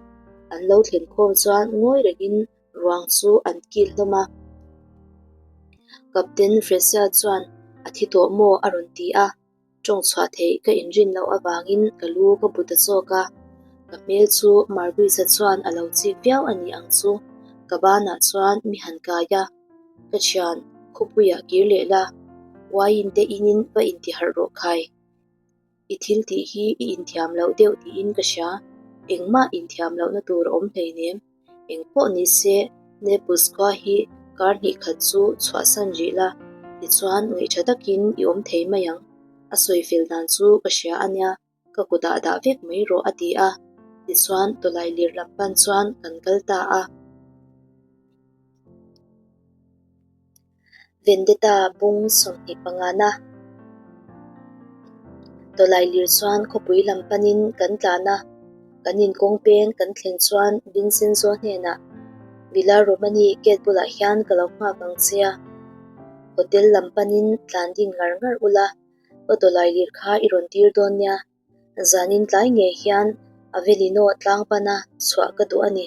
An lo thlen khawm chuan ngawi rengin ruang chu an kil hlawm a. Captain Fresia chuan a thi tawh maw a rawn ti a, tawng chhuah theih ka inrin loh avangin ka lu ka bu ta zawk a. Ka hmel chu Marguerite chuan a lo chik viau a ni ang chu, ka banah chuan mi han kai a, ka thian khawpuiah kir leh la, uaiin te inin va intiharh rawh khai. I thil tih hi i inthiam loh deuh tiin ka hria, engmah inthiam lohna tur a awm hleinem. Eng pawh ni se, Naples khua hi kar hnih khat chu chhuahsan rih la, tichuan ngaihṭha takin i awm thei mai ang. A sawi fel dan chu ka hria a nia, ka kutah dah vek mai rawh a ti a, tichuan tawlai lir lam pan chuan kan kal ta a. Vendetta bung 25na Tawlai lir chuan khawpui lam panin kan tlan a, kan inkawng peng kan thlen chuan Vincenzo hnenah, Villa Romani gate bulah hian ka lo nghak ang che a, hotel lam panin tlan ding ngar ngar ula, ka tawlai lir kha i rawn tir dawn nia. Zanin tlai ngei hian Avellino tlang pana chhuah ka duh a ni.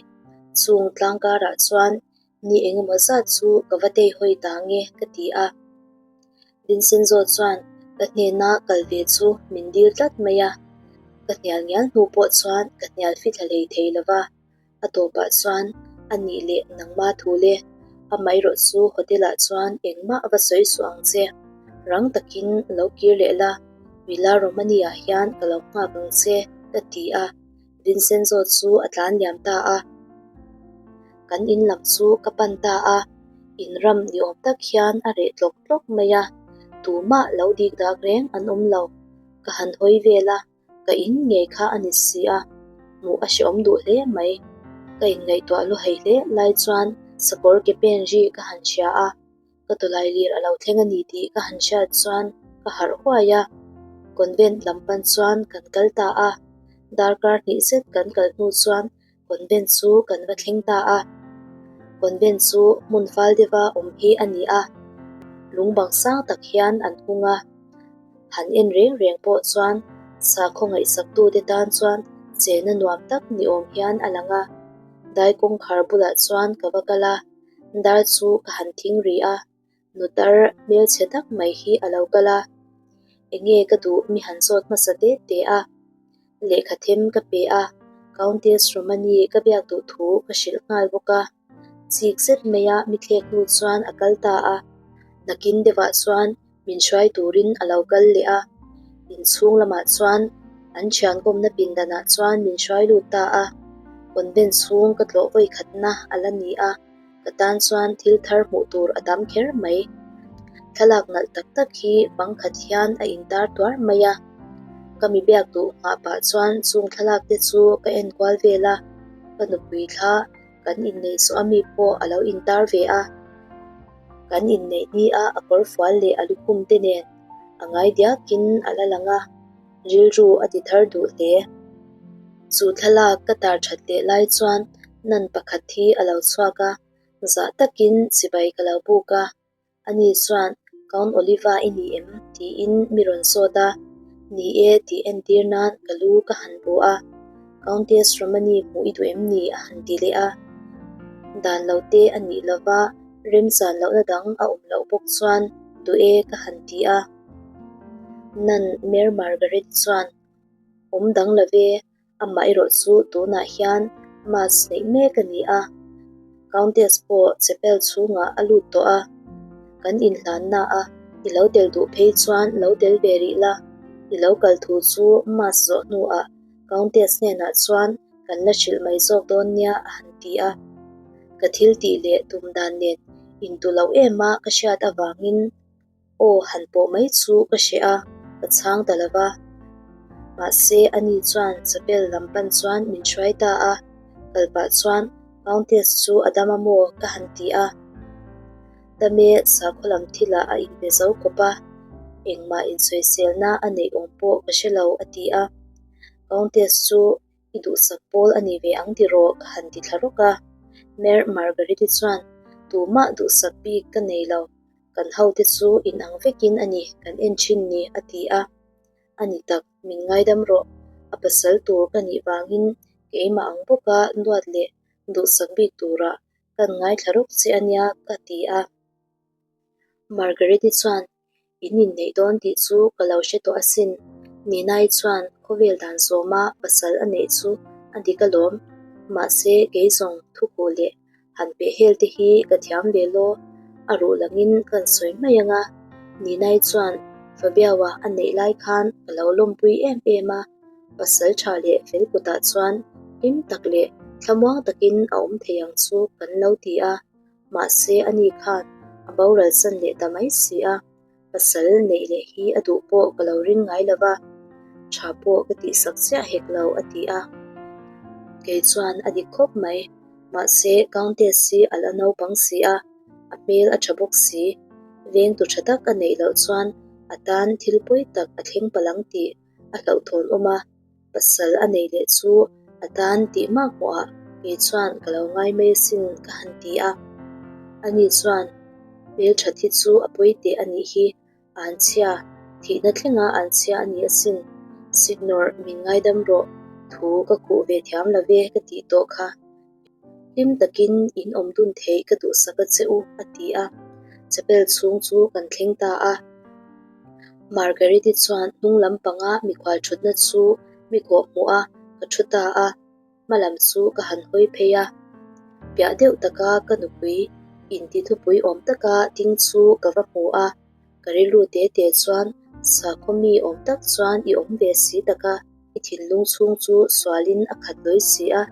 Chung tlang karah chuan ni engemaw zat chu ka va tei hawi ta nge ka ti a. Vincenzo chuan ka hnena kal ve chu min dil tlat mai a. Ka hnial ngial hnu pawh chuan ka hnial fithla hlei thei lo va. A tawpah chuan, A nih leh nangma thu le, amaherawh chu hotel-ah chuan engmah va sawi suh ang che. Rang takin lo kir leh la, Villa Romani-ah hian ka lo nghak ang che, ka ti a. Vincenzo chu a tlan liam ta a. Kan in lam chu ka pan ta a, in ram ni awm tak hian a reh tlawk tlawk mai a, tumah lo dik dak reng an awm lo. Ka han hawi vel a. Ka in ngei kha a ni si a, hmuh a hrehawm duh hle mai. Ka inngaihtuah lu hei hle lai chuan sakawr ke pen ri ka han hria a, ka tawlai lir a lo thleng a ni tih ka han hriat chuan ka harh huai a. Convent lam pan chuan kan kal ta a, darkar hnih zet kan kal hnu chuan Convent chu kan va thleng ta a, convent chu hmun fal deuha awm hi a ni a, lung bang sang tak hian an hung a, han en reng reng pawh chuan sakhaw ngaihsaktute tan chuan chena nuam tak ni awm hian a lang a, dai kawngkhar bulah chuan ka va kal a, dar chu ka han thing ri a. Nutar hmelchhe tak mai hi a lo kal a, enge ka duh mi han zawt hmasa te te a, lehkha them ka pe a, Countess Romani ka biak duh thu ka hrilh nghal bawk a, chik zet maia mi thlek hnu chuan a kal ta a, nakin deuhah chuan min hruai turin a lo kal leh a, inchhung lamah chuan an thiankawmna pindanah chuan min hruai lut ta a, convent chhung ka tlawh vawi khatna a la ni a. Ka tan chuan thil thar hmuh tur a tam kher mai. Thlalak nalh tak tak hi bang khat hian a intar tuar mai a. Ka mi biak duh nghah pah chuan chung thlalak te chu ka en kual vel a, ka nupui thla kan inneih zawh ami pawh a lo intar ve a. Kan inneih ni a a kawrfual leh a lukhum te nen a ngai diakin a la lang a. Rilru a ti thar duh hle. Chu thlalak ka tar that leh lai chuan nan pakhat hi a lo chhuak a, zah takin chibai ka lo buk a. Ani chuan, Count Oliva i ni em? tiin mi rawn zawt a. Ni e tih entir nan ka lu ka han bu a. Countess Romani hmuh i duh em ni? a han ti leh a. Dan lo te a nih lova remchan lohna dang a awm loh bawk chuan duh e ka han ti a. Nan Mer Margaret chuan, Awm dang lo ve, amah erawh chu tunah hian Mass neih mek a ni a, Countess pawh chapel chhungah a lut tawh a, kan inhlanna a i lo tel duh phei chuan lo tel ve rih la, i lo kal thu chu Mass zawh hnuah Countess hnenah chuan kan la hrilh mai zawk dawn nia a han ti a. Ka thil tih leh tum dan nen intu lo em a ka hriat avangin Aw han pawh mai chu ka hreh a, ka chhang ta lo va. Mahse, ani chuan chapel lam pan chuan min hruai ta a, kal pah chuan Countess chu a dam a maw ka han ti a. Dame sakhaw lam thilah a inpe zo khawp a, engmah insawiselna a neih awm pawh ka hre lo a ti a. Countess chu I duhsak pawl a ni ve ang tiraw? ka han ti thla rawk a. Mer Margaret-i chuan, Tumah duhsak bik ka nei lo, kan hote chu inang vekin a ni kan en thin ni a ti a. A ni tak, min ngaidam rawh, a pasal tur ka nih vangin keimah ang bawka duat leh duhsak bik turah kan ngaithla rawk che a nia ka ti a. Margaret-i chuan, In inneih dawn tih chu ka lo hre tawh asin. Ninai chuan khawvel dan zawma pasal a neih chu A dik alawm. Mahse, kei zawng thukhuh leh han peh hel te hi ka thiam ve law. A ruh langin kan sawi mai ang a. Ninai chuan Fabiaua a neih lai khan ka lo lawmpui em em a. Pasal tha leh fel kutah chuan hlim tak leh thlamuang takin a awm thei ang chu kan lo ti a. Mahse, ani khan a boral san leh ta mai si a. Pasal neih leh hi a duh pawh ka lo ring ngai lo va, tha pawh ka tihsak chiah hek lo a ti a. Kei chuan a dik khawp mai, mahse Countess hi a la naupang si a, a hmel a tha bawk si. Vengtu tha tak a neih loh chuan a tan thil pawi tak a thleng palh ang tih a hlauhthawn awm a, pasal a nei leh chu a tan tih mak hmuhah kei chuan ka lo ngai mai asin ka han ti a. Ani chuan hmelthat hi chu a pawi teh a nih hi, anchhia, thihna thlenga anchhia a ni asin, Signor min ngaidam rawh, thu ka khuh ve thiam lo ve ka tih tawh kha. Hlim takin in awm dun theih ka duhsak a che u, a ti a. Chapel chhung chu kan thleng ta a. Margareti chuan hnung lampanga mikhual thutna chu mi kawh hmuh a, ka thu ta a. Hma lam chu ka han hawi phei a. Piah deuh taka ka nupui inti thupui awm taka ding chu ka va hmu a. Ka rilru te te chuan sakhaw mi awm tak chuan i awm ve si tak a, i thinlung chhung chu sualin a khat lawi si a,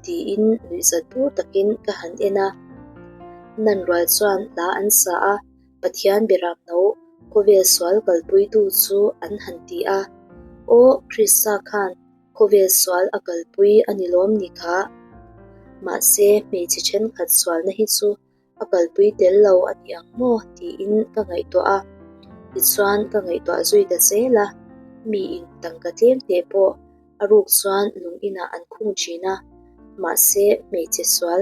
tiin nuihzat bur takin ka han en a. Nan rual chuan hla an sa a, Pathian beram no khawvel sual kalpuitu chu an han ti a. Aw, Krista khan khawvel sual a kalpui a ni lawm ni kha? Mahse, hmeichhe thenkhat sualna hi chu A kalpui tel lo a ni ang maw tiin ka ngaihtuah a, tichuan ka ngaihtuah zui ta zel a, miin tangka tlem teh pawh a ruk chuan lung inah an khung thin a, mahse hmeichhe sual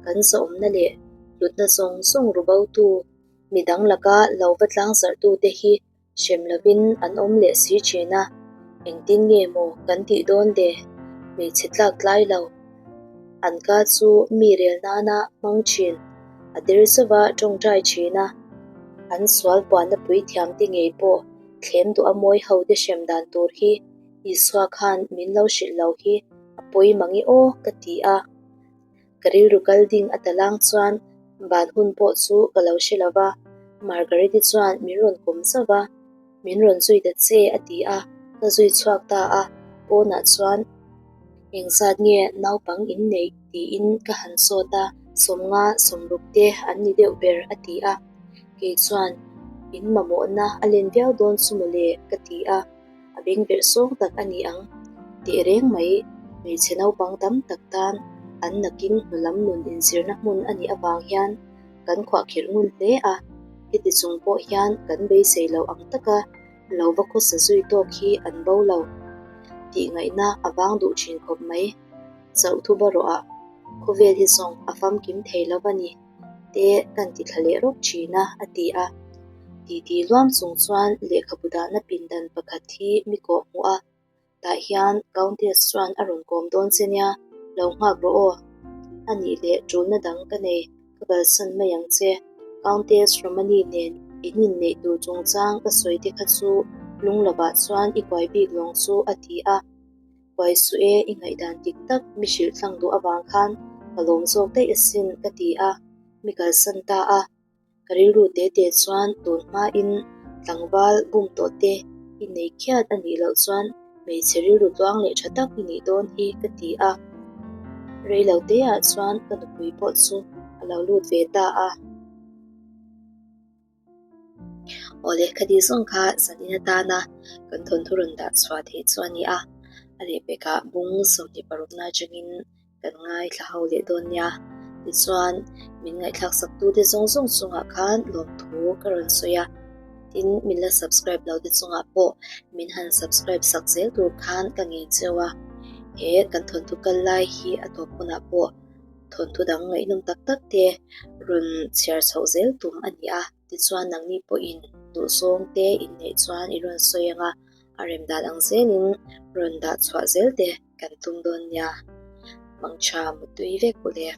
kan zahawmna leh hlutna zawng zawng ru botu midang laka lo va tlangzarhtute hi Hrem lovin an awm leh si thin a, engtin nge maw kan tih dawn le? Hmeichhe tlak tlai lo. An ka chu mi rel nana hmang thin, a der zauva tawngtai thin a. An sual puanna puithiam te ngei pawh thlem duh a mawi ho te hrem dan tur hi Isua khan min lo hrilh lo hi a pawi mang i aw ka ti a. Ka rilru kal ding a talang chuan ban hun pawh chu ka lo hre lo va, Margaret-i chuan min rawn kawm zauh va, Min rawn zui ta che a ti a, ka zui chhuak ta a, pawnah chuan engzat nge naupang in neih tiin ka han sawt a, sawmnga sawmruk te an ni deuh ber a ti a, kei chuan in mamawhna a len viau dawn chu mawle ka ti a. A beng verh sawng tak a ni ang. Teh reng mai, hmeichhe naupang tam tak tan an nakin hnulam nun inzirna hmun a nih avang hian kan khuahkhirh ngun hle a, heti chung pawh hian kan beisei loh ang taka lo va khawsa zui tawk hi an bo lo. Tih ngaihna a vang duh thin khawp mai. Chauh thuba rawhah khawvel hi zawng a famkim thei lo a ni. Te kan ti thla leh rawk thin a, a ti a. Titi luam chung chuan lehkhabu dahna pindan pakhat hi mi kawh hmuh a, tah hian Countess chuan a rawn kawm dawn che nia, lo nghak rawh aw. A nih leh tulna dang ka nei, ka kalsan mai ang che. Countess Romani nen in inneih tur chungchang ka sawi te kha chu lung lovah chuan i kuai bik lawng chu, a ti a. Huai suh e, i ngaihdan dik tak mi hrilh tlang duh avang khan ka lawm zawk daih asin ka ti a, mi kalsan ta a. Ka rilru te te chuan tun hmain tlangval bum tawh te i nei khiat a nih loh chuan hmeichhe rilru tluang leh tha tak i nih dawn hi ka ti a. Reilo teah chuan ka nupui pawh chu a lo lut ve ta a. Aw lehkha tih zawng kha zanin atana kan thawnthu rawn dah chhuah theih chu a ni a, a lehpekah bung 26na atangin kan ngaithla ho leh dawn nia. Tichuan, min ngaihthlak sak tute zawng zawng chungah khan lawmthu ka rawn sawi a, tin min la subscribe lo te chungah pawh min han subscribe sak zel tur khan ka ngen cheu a. He kan thawnthu kal lai hi a tawp hunah pawh Thawnthu dang ngaihnawm tak tak te rawn chhiar chhoh zel tum a ni a, tichuan nangni pawhin duhzawng te inneih chuan i rawn sawi ang a, a rem dan ang zelin rawn dah chhuah zel te kan tum dawn nia. Mangtha mutui vek u le.